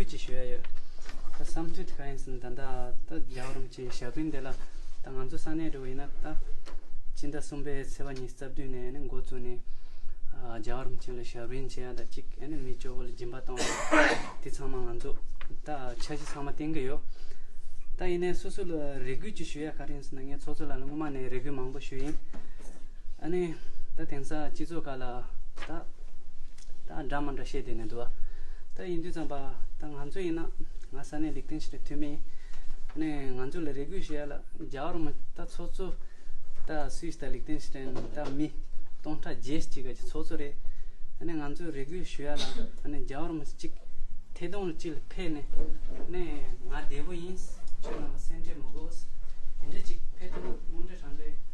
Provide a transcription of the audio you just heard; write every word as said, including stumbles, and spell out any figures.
ཅིག་ཞུ་ཡ་ཡོད། ད་བསམ་ཚུལ་དེ་ག་ཡིན་ཟེར་ན། ད་ལྟ་ད་རྒྱལ་བ་རིན་པོ་ཆེའི་ཞབས་རིམ་དེ་ལ་ད་ང་ཚོ་ས་གནས་འདྲ་བོ་ཡིན་ན། ད་སྤྱི་ཟླ་གསུམ་པའི་ཚེས་པ་ཉི་ཤུ་རྩ་བདུན་ནས་ནི་འགོ་བཙུགས་ནས། ཨ། རྒྱལ་བ་རིན་པོ་ཆེ་ལ་ཞབས་རིམ་བྱེད་ཡ་དང་གཅིག་ཨ་ནི་མི་སྐྱོ་བོ་ལ་སྦྱིན་པ་གཏོང་ཡ། དེ་ཚང་མ་ང་ཚོ་ད་འཆར་གཞི་ཚང་མ་བཏིང་གི་ཡོད། ད་ཡིན་ནའི་སོ་སོ་ལ་རེ་སྐུལ་ཅིག་ཞུ་ཡ་ག་རེ་ཡིན་ཟེར་ན། ངས་ཚོགས་གཙོ་ལགས་ལ་སྔོན་མ་ནས་རེ་སྐུལ་མང་པོ་ཞུས་ཡིན། ཨ་ནི་ད་དེང་སང་སྤྱི་ཚོགས་ཁག་ལ་ད་ད་འདྲ་མི་འདྲ་བཤད་བསྡད་ནས་འདུག་བ། ད་ཡིན་དུས་ཙམ་པ་ད་ང་ཚོ་ཡིན་ན། ང་ས་གནས་ལིག་ཏེན་ཤི་ཏན་འཐུས་མི་ཡིན། ཨ་ནི་ང་ཚོ་ལ་རེ་སྐུལ་ཞུ་ཡ་ལ། རྒྱལ་བ་རིན་པོ་ད་ཚོགས་གཙོ་ད་སུད་སི་དང་ལིག་ཏེན་ཤི་ཏན་ད་མི་སྟོང་ཕྲག་བརྒྱད་ཅིག་ག་ཅིག་ཚོགས་གཙོ་རེད། ཨ་ནི་ང་ཚོས་རེ་སྐུལ་ཞུ་ཡ་ལ། ཨ་ནི་རྒྱལ་བ་རིན་པོ་ཆེ་གཅིག་ཐད་གཏོང་ལ་གཅིག་ལ་ཕེབས་ནས། ཨ་ནི་ང་བདེ་པོ་ཡིན། ཁྱོད་རྣམ་པ་སེམས་ཁྲལ་མི་དགོས། དེ་འདྲ་གཅིག་ཕེབས་ཐུབ་ན་དངོས་འབྲེལ་དྲང་འབྲེལ་